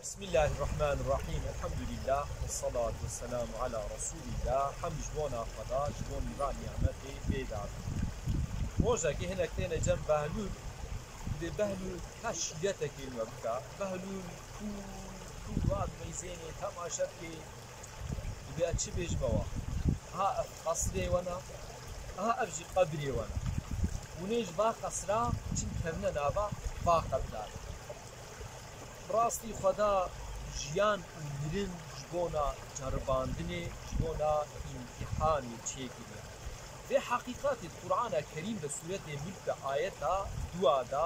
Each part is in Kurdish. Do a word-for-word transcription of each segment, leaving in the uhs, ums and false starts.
Bismillahirrahmanirrahim. Elhamdülillah. Ve salatu ve selamu ala Resulillah. Hamd ji bona Xweda, ji bo nîva nimetê bê dad. Rojekê hinek têne cem Behlûl. Dibê Behlûl ka şîretekê me bika. Behlûl kû, kû wa dibeyzênê, temaşe bikê. Dibê ez çi bêjime wa? Aha ev qesrê we ne, aha ev jî qebrê we ne. Hûnê ji va qesra çin kevine nava va qebra. Bi rastî Xweda jiyan û mirin ji bona ceribandinê, ji bona îmtîhanê çêkiriye. Vê heqîqetê di Qur'ana Kerîm de sûretê Mulk de ayeta dua de,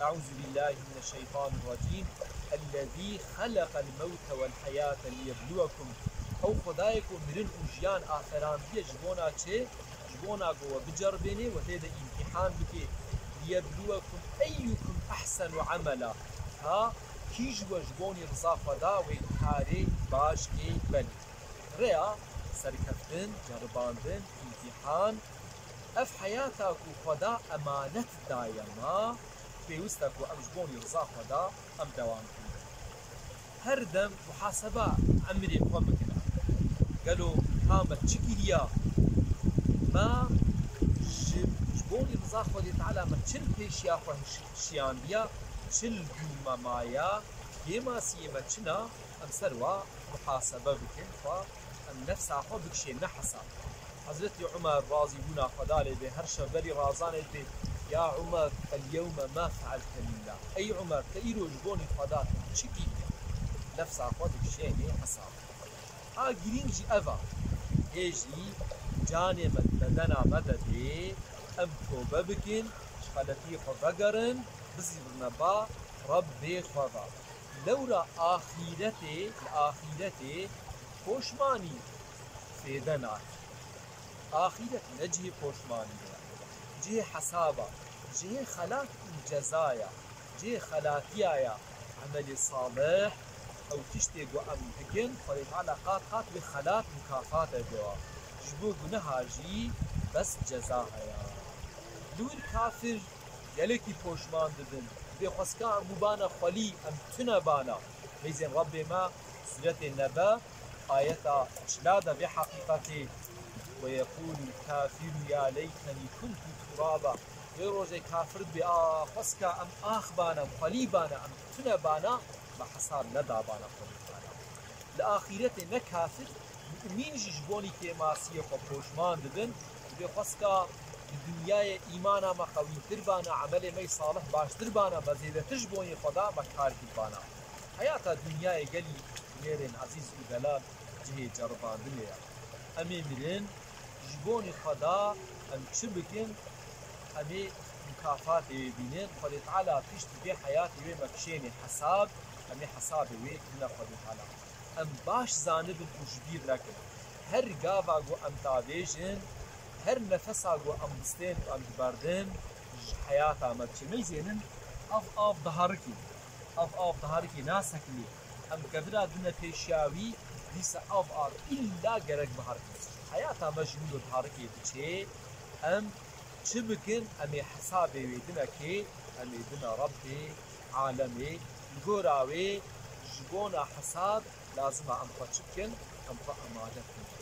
Eûzubillahimineşşeytanirracîm, Ellezî xeleqel mewte wel heyate liyebluwekum. Ew Xwedayê ku mirin û jiyan aferandiye ji bona çi? Ji bona ku we biceribênê, we tê de îmtîhan bikê. Liyebluwekum eyyukum ehsenu emela. Ka kî ji we ji bonî riza Xweda wê karê baş kê belê. Rêya serkeftin, ceribandin, îmtîhan, ev heyata ku Xweda emanet daye me, pêwist e ku em ji bonî riza Xweda em dewam bikin. Her dem muhaseba emrê xwe bikin. Gelo ka me çi kiriya? Me ji, ji bonî riza Xwedê Teala me çil pêşiya xwe şiyandiya, çil dû me maya, kêmasiyê me çina, em ser wa muhasebe bikin, xwe em nefsa xwe bikişêne hesab. Hezretî Umer razî bûna Xweda lê bê her şev berî razanê dibê, Ya Umer, el yewme ma fealte lillah. Ey Umer, te îro ji bonî Xweda te çi kiriye? Nefsa xwe dikişênê hesab. A girîng jî ev a. Hê jî canê me di bedena me de bê, em tobe bikin, ji xeletiyê xwe vegerin, bizîrine ba Rebbê xwe ve. Lewra axîretê, li axîretê poşmanî fêde nake. Axîret ne cihê poşmanî ye. Cihê hesaba, cihê xelat û cezaya, cihê xelatiya ya. Emelê salih, ew tiştê ku em dikin, Xwedê Teala qat qat wê xelat mukafat e dewa. Ji bo guneha jî bes ceza heye. Li wir kafir gelekî poşman dibin. Bê xwesika em bûbana xwelî, em tune bana. Meyzên Rebbê me, Sûretê Nebe, ayeta çila de vê heqîqetê, "Ve yeqûlul kafiru ya leytenî kuntu turaba." Wê rojê kafir dibê, "A xwesika em ax bana, em xwelî bana, em tune bana, me hesab nedabana Xwedê Teala." Li axîretê ne kafir, mumîn jî ji bonî kêmasiyê xwe poşman dibin, dibê xwesika di dinyayê îmana me qewîtir bana, emelê me yî salih baştir bana, me zêdetir ji bonî Xweda me kar kiribana. Heyata dinyayê gelî nêrên ezîz û delal cihê ceribandinê ye. Em ê mirin, ji bonî Xweda em çi bikin, em ê mukafatê wê bînin. Xwedê Teala piştî vê heyatê wê me kişênê hesab, em ê hesabê wê bidine Xwedê Teala. Em baş zanibin û ji bîr nekin. Her gava ku em davêjin, her nefesa ku em bistên û em diberdin, ji heyata me diçe. Meyzênin, ev av diherikî. Ev av diherikî nasekinî. Em kevira dine pêşiya wî, dîsa ev av îlla gerek biherikî. Heyata me ji wilo diherikê diçe. Em çi bikin, em ê hesabê wê dine kê, em ê dine Rebbê alemê. Li gora wê ji bona hesab lazim e em xwe çi bikin, em xwe amade bikin.